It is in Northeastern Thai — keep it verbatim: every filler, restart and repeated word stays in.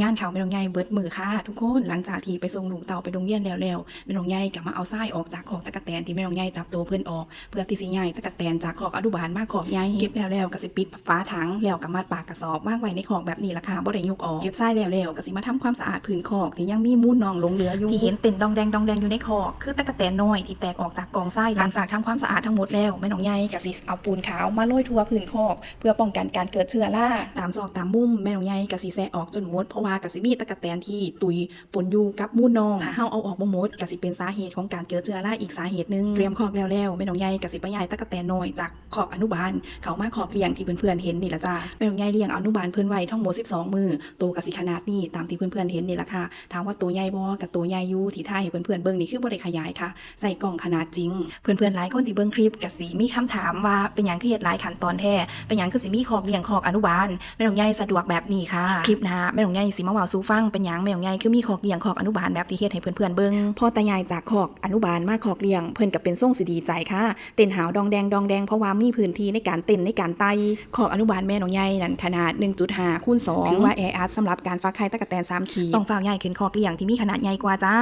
งานเข้าแม่น้องใหญ่เบิดมื้อค่ะทุกคน หลังจากที่ไปส่งลูกเต้าไปโรงเรียนแล้วแล้ว แม่น้องใหญ่ก็มาเอาทรายออกจากคอกตั๊กแตนที่แม่น้องใหญ่จับตัวเพิ่นออก เพื่อที่สิย้ายตั๊กแตนจากคอกอนุบาลมาคอกใหญ่ เก็บแล้วแล้วก็สิปิดฝาถัง แล้วก็มัดปากกระสอบวางไว้ในคอกแบบนี้ล่ะค่ะ บ่ได้ยกออก เก็บทรายแล้วแล้วก็สิมาทำความสะอาดพื้นคอกที่ยังมีมูลน่องหลงเหลืออยู่ ที่เห็นเต้นดองแดงดองแดงอยู่ในคอก คือตั๊กแตนน้อยที่แตกออกจากกองทราย หลังจากทำความสะอาดทั้งหมดแล้ว แม่น้องใหญ่ก็สิเอาปูนขาวมาโรยทั่วพื้นคอก เพื่อป้องกันการเกิดเชื้อรา ตามซอกตามมุมแม่น้องใหญ่ก็สิแซะออกจนหมด เพราะว่าก็สิมีตั๊กแตนที่ตุยปนอยู่กับมูลน่อง ถ้าเฮาเอาออกบ่หมดก็สิเป็นสาเหตุของการเกิดเชื้อราอีกสาเหตุหนึ่ง เตรียมคอกแล้วแล้ว แม่น้องใหญ่ก็สิไปย้ายตั๊กแตนน้อยจากคอกอนุบาล เข้ามาคอกเลี้ยงที่เพื่อนๆเห็นนี่ล่ะจ้า แม่น้องใหญ่เลี้ยงอนุบาลเพิ่นไว้ทั้งหมดสิบสองมื้อ โตก็สิขนาดนี้ตามที่เพื่อนๆเห็นนี่ล่ะค่ะ ถามว่าโตใหญ่บ่ ก็โตใหญ่อยู่ ที่ถ่ายให้เพื่อนๆเบิ่งนี่คือบ่ได้ขยายค่ะ ใส่กล้องขนาดจริง เพื่อนๆหลายคนที่เบิ่งคลิปก็สิมีคำถามว่าเป็นหยังคือเฮ็ดหลายขั้นตอนแท้ เป็นหยังคือสิมีคอกเลี้ยงคอกอนุบาล แม่น้องใหญ่สะดวกแบบนี้ค่ะ คลิปหน้าแม่น้องใหญ่สิมาเว้าสู่ฟัง เป็นหยังแม่น้องใหญ่คือมีคอกเลี้ยงคอกอนุบาลแบบที่เฮ็ดให้เพื่อนๆเบิ่ง พอตาใหญ่จากคอกอนุบาลมาคอกเลี้ยง เพิ่นก็เป็นทรงสิดีใจค่ะ เต้นหาวดองแดงดองแดง เพราะว่ามีพื้นที่ในการเต้นในการไต่ คอกอนุบาลแม่น้องใหญ่นั่นขนาด หนึ่งจุดห้าคูณสอง ถือว่าแออัดสำหรับการฟักไข่ตั๊กแตนสามขีด ต้องฟ้าวย้ายขึ้นคอกเลี้ยงที่มีขนาดใหญ่กว่าจ้า